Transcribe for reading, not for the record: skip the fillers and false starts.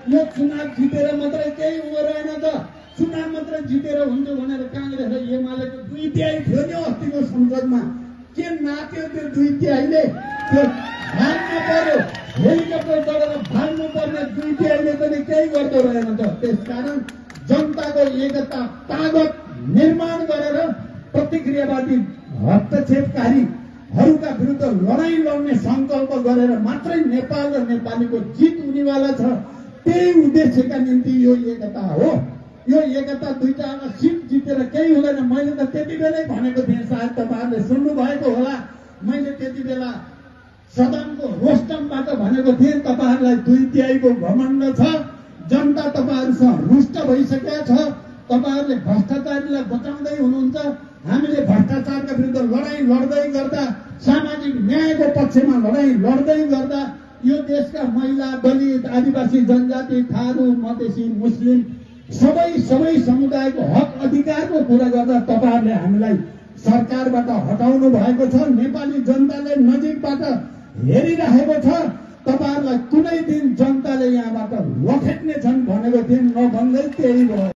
यो चुनाव जितेर मात्रै केही हुँदो रहेन त। चुनाव मात्रै जितेर हुन्छ भनेर कांग्रेस र एमालेको दुई तिहाई थियो नि अस्तिको संसदमा। के नाच्यो त्यो दुई तिहाईले? त्यो भाग्नु पर्यो, हेलिकप्टर चढेर भाग्नु पर्ने दुई तिहाईले पनि केही गर्दो रहेन त। त्यसकारण जनताको एकता तागत निर्माण गरेर प्रतिक्रियावादी हस्तक्षेपकारीहरूका विरुद्ध लडाईँ लड्ने संकल्प गरेर मात्रै नेपाल र नेपालीको जित हुनेवाला छ। त्यही उद्देश्यका निम्ति यो एकता हो। यो एकता दुईटा सिट जितेर केही हुँदैन। मैले त त्यति बेलै भनेको थिएँ, सायद तपाईँहरूले सुन्नु भएको होला। मैले त्यति बेला सदनको रोस्टमबाट भनेको थिएँ, तपाईँहरूलाई दुई तिहाईको घमण्ड छ, जनता तपाईँहरूसँग रुष्ट भइसकेको छ, तपाईँहरूले भ्रष्टाचारीलाई बचाउँदै हुनुहुन्छ। हामीले भ्रष्टाचारका विरुद्ध लडाईँ लड्दै गर्दा, सामाजिक न्यायको पक्षमा लडाईँ लड्दै गर्दा यो देशका महिला, दलित, आदिवासी जनजाति, थारू, मधेसी, मुस्लिम सबै समुदायको हक अधिकारको कुरा गर्दा तपाईँहरूले हामीलाई सरकारबाट हटाउनु भएको छ। नेपाली जनताले नजिकबाट हेरिरहेको छ। तपाईँहरूलाई कुनै दिन जनताले यहाँबाट लखेट्ने छन् भनेको थिएँ, नभन्दै त्यही भयो।